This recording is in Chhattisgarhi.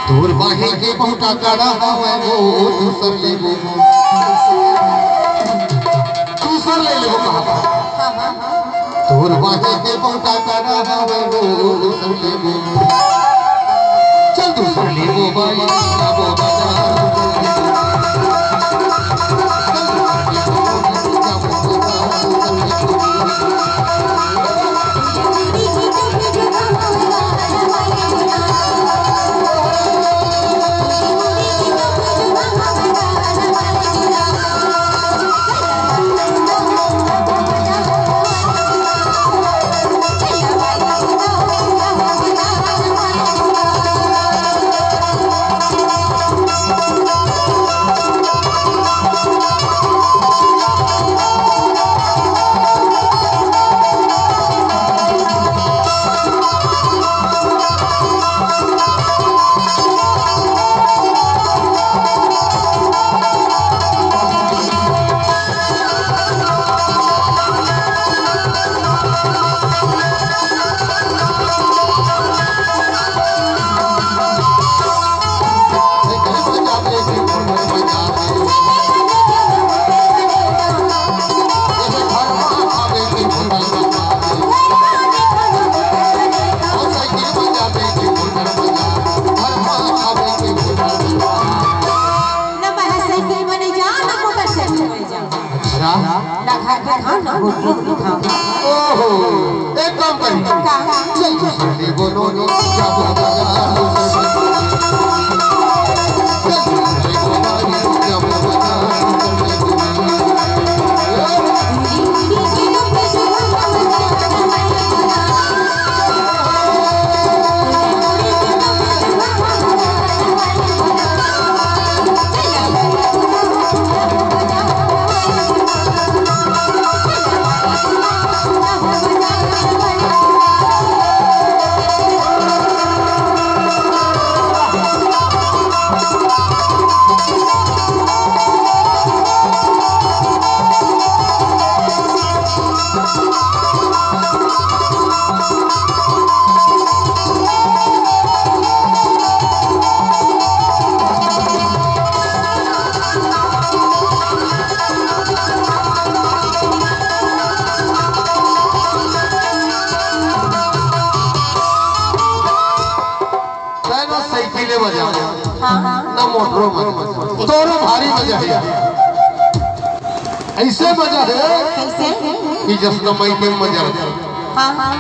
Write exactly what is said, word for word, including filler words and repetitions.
तोर बाहे के बहुटा करा हवय वो, दूसर लेबो। दूसर ले लेबो कहा। तोर बाहे के बहुटा करा हवय वो, दूसर लेबो। चल दूसर लेबो भाई, जाबो बाजार। ना बहस साइकिल में नहीं जा, ना मोटरसाइकिल में जा। अच्छा। ना घर पे खा, ना होटल में खा। ओहो, एक काम करी। का? चल, चल, बोलो, क्या बोला? तैं ना साइकिले बजा, हाँ, हाँ। ना मोटरो बजा, तोरो भारी मजा हे। ऐसे मजा हे कैसे? कि जस कमाई के मजा हे। हाँ, हाँ।